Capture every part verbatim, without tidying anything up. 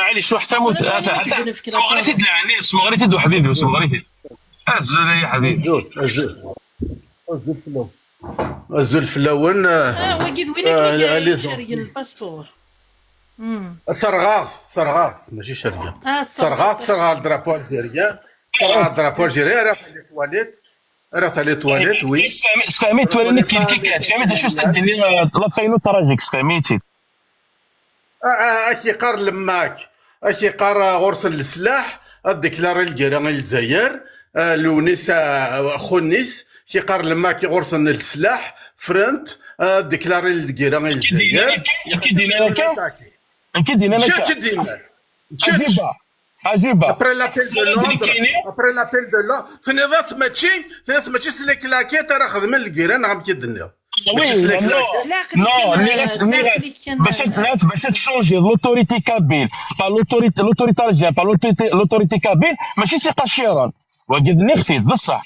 Ɛli, cfuḥ tamut. Ata, ata. Semɣer-it-id lɛali, semɣer-it-id uḥbibi, semɣer-it-id. Azul ay aḥbibi. Azul, azul. Azul fell-awen. Azul fell-awen. Ah, wagi d win akken i cergen lpaspuṛ. Serɣeɣ-t, serɣeɣ-t, mačči cergen. Serɣeɣ-t, serɣeɣ drapeau algérien. Serɣeɣ drapeau algérien, ara tali twaliḍ. Ara tali twaliḍ, oui. Sfehmi-t tura, nekk, nekk, sfehmi-t d acu s-d-tenni, euh, la fin tragique, sfehmi-t-id. Ad k-yeqqar lemmak, ad k-yeqqar, ah, ɣur-sen leslaḥ, ad deklari lgirra i Lezzayer, ah, Lewnis, ah, axunnis, k-yeqqar lemmak ɣur-sen leslaḥ, ffren-t, ad deklari lgirra i Lezzayer. Nekk i d-yennan akka? Nekk i d-yennan akka? Kečč i d-yennan. Kečč. Aziba. Aziba. Après l'appel de Londres, après l'appel de Londres, tenniḍ-as mačči, tenniḍ-as mačči s les claquettes ara xedmen lgirra, neɣ amek i d-tenniḍ? Oui, mačči s les claquettes. Non, nniɣ-as, nniɣ-as, bac ad, nniɣ-as bac ad tchangeḍ l'autorité kabyle par l'autorité, l'autorité algérienne par l'autorité, l'autorité kabyle, mačči s iqaciren. Wagi d nniɣ-t-id, d ṣṣeḥ.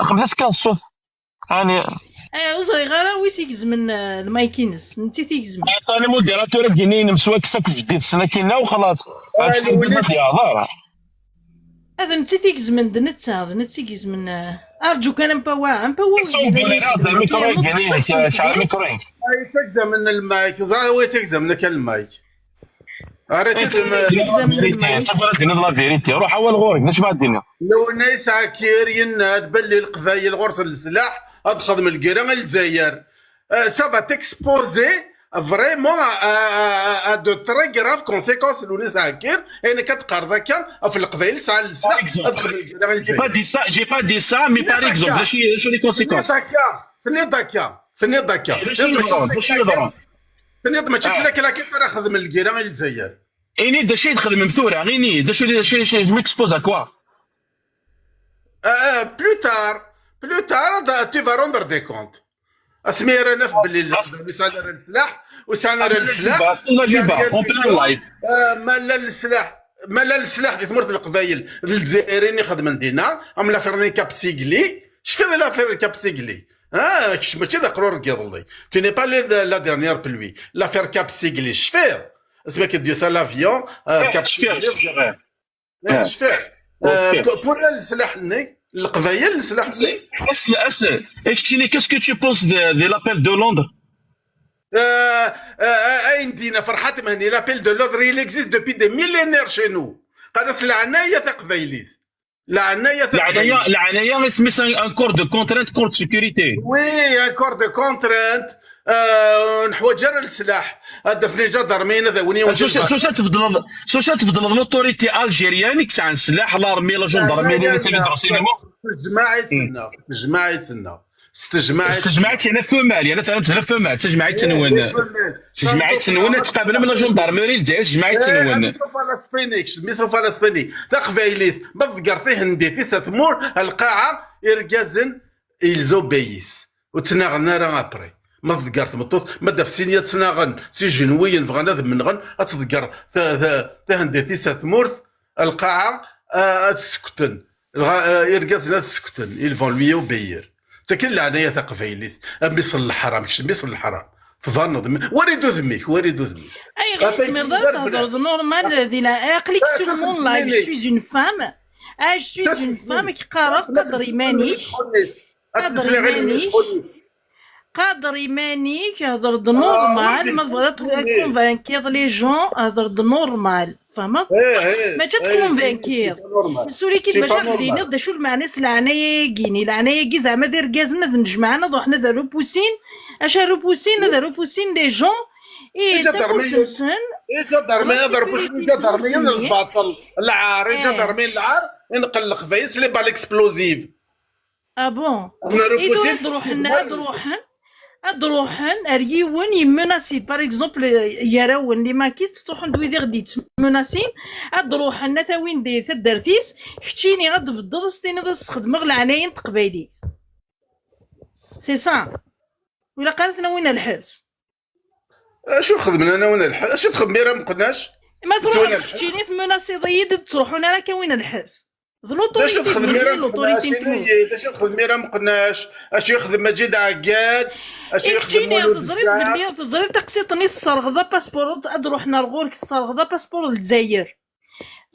Xedmet-as kan ṣṣut. Ani. Eh, ur ẓriɣ ara wi s-igezmen, eh, lmayk-ines. Netta i t-igezmen. Atan modérateur ad d-yini inem s wakes akk jeddi-tsen akkin-a u xlaṣ. Ad yehḍer. Ad netta i t-igezmen d netta, d netta i igezmen, eh, arǧu kan, ampa wa, ampa wa. Ur d-yelli ara, d amikru i d-yini, sɛa amikru. Ay, ttagzamen lmayk, ẓer wi ttagzamen akka lmayk. Arrêtez de me... Ttagad ad d-tiniḍ la vérité. Ruḥ awal ɣur-k, d acu ma ad d-tiniḍ? Lewnis Ɛakir yenna-d belli Leqbayel ɣur-sen leslaḥ ad xedmen lgirra i Lezzayer. Euh, ça va t'exposer vraiment à, à, à, à de très graves conséquences, Lewnis Ɛakir, ayen akka teqqareḍ akka ɣef Leqbayel sɛan leslaḥ ad xedmen lgirra i Lezzayer. J'ai pas dit ça, j'ai pas dit ça, mais par exemple, d acu, d acu les conséquences? Tenniḍ akka, tenniḍ akka, tenniḍ akka. D acu yeḍran? D acu yeḍran? Tenniḍ mačči s les claquettes ara xedmen lgirra i Lezzayer. Ini-d d acu i txedmem tura, ini-d d acu, d acu, je m'expose à quoi? Euh, plus tard, plus tard, tu vas rendre des comptes. Asmi ara naf belli Leqbayel ur sɛan ara leslaḥ, ur sɛan ara leslaḥ. Ajiba, ajiba, en plein live. Euh, ma llan leslaḥ, ma llan leslaḥ di tmurt n Leqbayel, d Lezzayerin i xedmen dinna, am l'affaire n Cap Sigli, cfiḍ l'affaire n Cap Sigli. Ah, kečč mačči d aqrur n yiḍelli. Tu n'es pas la, la dernière pluie. L'affaire Cap Sigli, cfiḍ. Asmi akka d-yusa l'avion, euh, Cap Sigli. Eh, cfiɣ. Eh, pour, pour leslaḥ-nni, Leqbayel, leslaḥ-nni. Asel, asel. Keččini, qu'est-ce que tu penses de, de l'appel de Londres? Euh, euh, ayen d-yenna Ferḥat Mhenni, l'appel de Londres, il existe depuis des millénaires chez nous. Qqaren-as leɛnaya taqbaylit. Leɛnaya taqbaylit. Leɛnaya, leɛnaya isem-is un, un corps de contrainte, corps de sécurité. Oui, un corps de contrainte. Euh, neḥwaǧ ara leslaḥ. Ad d-afen iǧadarmiyen ad awen-yawin. S wacu, s wacu ad tbeddleḍ, s wacu ad tbeddleḍ l'autorité algérienne i yesɛan sslaḥ, l'armée, la gendarmerie, les services de renseignement? S tejmaɛit-nneɣ, s tejmaɛit-nneɣ. S tejmaɛit. S tejmaɛit, yerna femelle, yerna terramt d la femelle, s tejmaɛit-nwen. S tejmaɛit-nwen ad tqablem la gendarmerie n Lezzayer, s tejmaɛit-nwen. Miṣu Falasṭini, kečč d Miṣu Falasṭini. Taqbaylit, ma tḍegger tihendit-is ar tmurt, ar lqaɛa, irgazen, ils obéissent. Ur ttnaɣen ara après. Ma tḍegger tmeṭṭut, ma d-af sin ad ttnaɣen s ijenwiyen, bɣan ad menɣen, ad tḍegger ta-, ta-, tahendit-is ar tmurt, ar lqaɛa, a-, ad ssekten. Dɣa, eh, irgazen ad ssekten, ils vont lui obéir. D takin leɛnaya taqbaylit, a mmi-s n leḥram, kečč d mmi-s n leḥram. Tbaneḍ, mi-, wali-d udem-ik, wali-d udem-ik. Ayɣer i tezmireḍ ad tehḍreḍ normal di la-, aql-ik sur mon live, je suis une femme. Ah, je suis une femme, i k-qqareɣ, qader iman-ik. Qader iman-ik. Qader iman-ik, hder-d normal, ma tebɣiḍ ad convainquiḍ les gens, hder-d normal. Tfehmeḍ? Mačči ad tkunvinkiḍ. Suli-k-id bac ad d-tiniḍ d acu lmeɛna-s leɛnaya-agi-ni. Leɛnaya-agi zeɛma d irgazen ad nnejmaɛen, ad ruḥen ad arupusin. Acu arupusin? Ad arupusin les gens. Iǧadarmiyen, iǧadarmiyen, ad arupusin iǧadarmiyen n lbaṭel, lɛar, iǧadarmiyen n lɛar, ineqqel Leqbayel s les balles explosives. Ah bon? Ad ruḥen, ad ruḥen, ad ruḥen ar yiwen yemmenasi-d, par exemple, gar-awen, les maquistes, ttruḥen-d wid i ɣ-d-yettmennasin, ad ruḥen, ad t-awin di taddart-is, keččini ad tbeddeḍ, ad s-tiniḍ ad sxedmeɣ leɛnaya n teqbaylit. C'est ça. Ilaq ara ten-awin ar lḥebs. Acu xedmen ad awin ar lḥebs? Acu txeddem Mira Meqnac? Ma truḥeḍ keččini, tmenasiḍ-iyi-d, ur d-ttruḥun ara ad k-awin ar lḥebs. D l'autorité. D acu txeddem Mira Meqnac? Ini-yi-d, d acu txeddem Mira Meqnac? Acu yexdem Maǧid Ɛeggad? Acu yexdem Mulud Ǧǧan? Teẓriḍ belli, teẓriḍ taqsiṭ-nni tesserɣeḍ apaspuṛ, ad ruḥen ar ɣur-k tesserɣeḍ apaspuṛ n Lezzayer.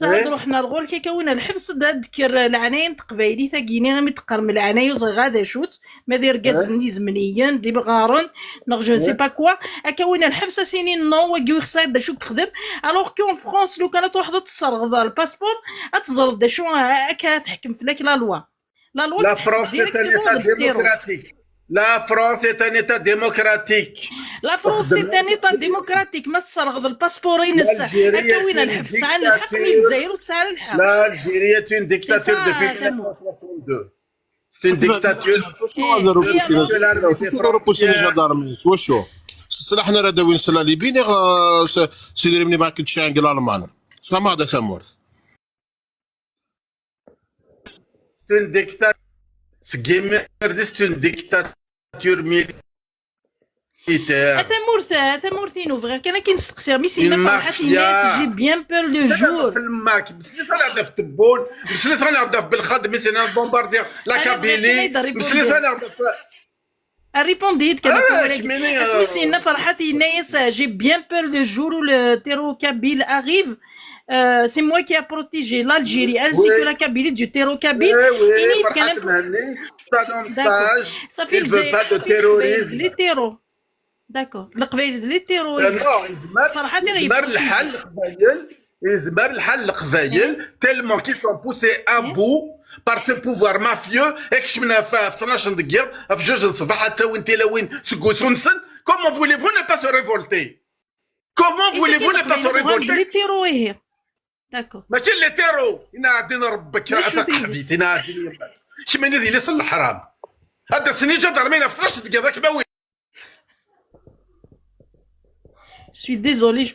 Ad ruḥen ar ɣur-k, ad k-awin ɣer lḥebs, ad d-kker leɛnaya n teqbaylit-agi-ni, imi d-teqqarem leɛnaya ur ẓriɣ ara d acu-tt, ma d irgazen izemniyen, d imɣaren, neɣ je ne sais pas quoi, ad k-awin ɣer lḥebs, ad s-inin non, wagi ur yexṣi d acu yexdem. Alors qu'en France, lukan ad truḥeḍ ad tesserɣeḍ lpaspuṛ, ad teẓreḍ d acu, akka ad teḥkem fell-ak la loi. La loi. La France est un état démocratique. La France est un état démocratique. La France est un état démocratique. Ma tesserɣeḍ lpaspuṛ-ines, ad k-awin ɣer lḥebs. Sɛan lḥeqq, mi Lezzayer ur tesɛi ara lḥeqq. L'Algérie est une dictature depuis mille neuf cent soixante-deux. C'est une dictature. Acu ara d-awin si Lṛupusin ijadarmen? S wacu? S sslaḥ-nni ara d-awin s la Libye, neɣ, eh, s, s idrimen i bɣan ad k-d-sɛin deg Lalman? Sfehmeɣ-d a tamurt. C'est une dictature. Seg imir-nni, c'est une dictature militaire. A tamurt, a tamurt-inu, bɣiɣ kan ad k-in-steqsiɣ, mi s-yenna Ferḥat, yenna-yas, j'ai bien peur le jour. Ɣef lmak, meslet-aneɣ-d ɣef Tebboune, meslet-aneɣ-d ɣef Belkhaddem, mi s-yenna bombardier la Kabylie, meslet-aneɣ-d ɣef Répondez-y, kan. Asmi s-yenna Ferḥat, yenna-yas, j'ai bien peur le jour où le terror kabyle arrive. Euh, c'est moi qui a protégé l'Algérie ainsi que la Kabylie du terror kabyle. Oui, oui, Ferhat Mehenni, c'est un homme sage. Il veut pas de terrorisme. D'accord. Leqbayel d les terroristes. Euh, non, yezmer, Ferḥat, yezmer lḥal Leqbayel, yezmer lḥal Leqbayel, tellement qu'ils sont poussés à bout par ce pouvoir mafieux, i kecmen ɣef, ɣef tnac n deg yiḍ, ɣef juj n ṣṣbeḥ, ad ttawin tilawin seg usu-nsen. Comment voulez-vous ne pas se révolter? Comment voulez-vous ne pas se révolter? Les terror, ihi. D'accord. Mačči les terror, inaɛdin Rebbi-k, a taqeḥbit, inaɛdin yemma. Kemmini d yelli-s n leḥram. Ad d-asen iǧadarmin ɣef tnac n deg yiḍ, ad kem-awin. Je suis désolée, je